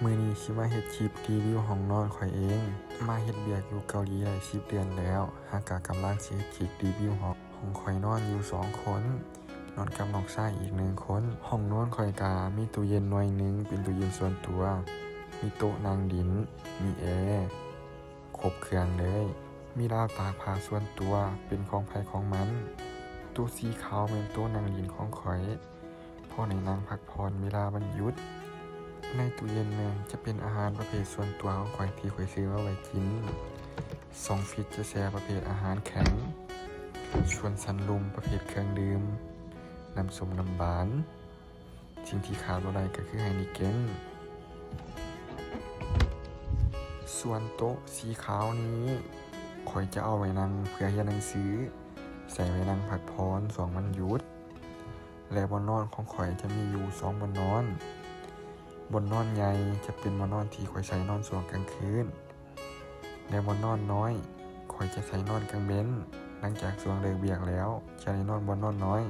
ມື້ນີ້ຊິມາເຮັດຄລິບຣີວິວຫ້ອງນອນຂ້ອຍເອງ. ມາເຮັດວຽກຢູ່ເກົາຫຼີໄດ້ສິບເດືອນແລ້ວ, ຫາກະກຳລັງຊິເຮັດຄລິບຣີວິວຫ້ອງ. ຫ້ອງຂ້ອຍນອນຢູ່ສອງຄົນ, ນອນກັບນ້ອງຊາຍອີກໜຶ່ງຄົນ. ຫ້ອງນອນຂ້ອຍກະມີຕູ້ເຢັນໜ່ວຍໜຶ່ງ ເປັນຕູ້ເຢັນສ່ວນຕົວ, ມີໂຕະນັ່ງຫຼິ້ນ, ມີແອ ຄົບເຄື່ອງເລີຍ. ມີລາວຕາກຜ້າສ່ວນຕົວ ເປັນຂອງໃຜຂອງມັນ. ໂຕະສີຂາວແມ່ນໂຕະນັ່ງຫຼິ້ນຂອງຂ້ອຍ ພໍໄດ້ນັ່ງພັກຜ່ອນເວລາວັນຢຸດ. ໃນຕູ້ເຢັນແມ່ນຈະເປັນອາຫານປະເພດສ່ວນຕົວຂອງຂ້ອຍທີ່ຂ້ອຍຊື້ມາໄວ້ກິນ. ຊ່ອງຟຣີດຈະແຊ່ປະເພດອາຫານແຂງ, ສ່ວນຊັ້ນລຸ່ມປະເພດເຄື່ອງດື່ມ, ນ້ຳສົ້ມນ້ຳຫວານ. ສິ່ງທີ່ຂາດບໍ່ໄດ້ກໍຄືໄຮນີເກັນ. ສ່ວນໂຕະສີຂາວນີ້ ຂ້ອຍຈະເອົາໄວ້ນັ່ງເພື່ອຮຽນໜັງສື, ໃຊ້ໄວ້ນັ່ງພັກຜ່ອນຊ່ວງວັນຢຸດ. ແລະ ບ່ອນນອນຂອງຂ້ອຍຈະມີຢູ່ສອງບ່ອນນອນ. ບ່ອນນອນໃຫຍ່ຈະເປັນບ່ອນນອນທີ່ຂ້ອຍໃຊ້ນອນຊ່ວງກາງຄືນ, ແລະ ບ່ອນນອນນ້ອຍ ຂ້ອຍຈະໃຊ້ນອນກາງເວັນ. ຫຼັງຈາກຊ່ວງເລີກວຽກແລ້ວ ຈະໄດ້ນອນບ່ອນນອນນ້ອຍ.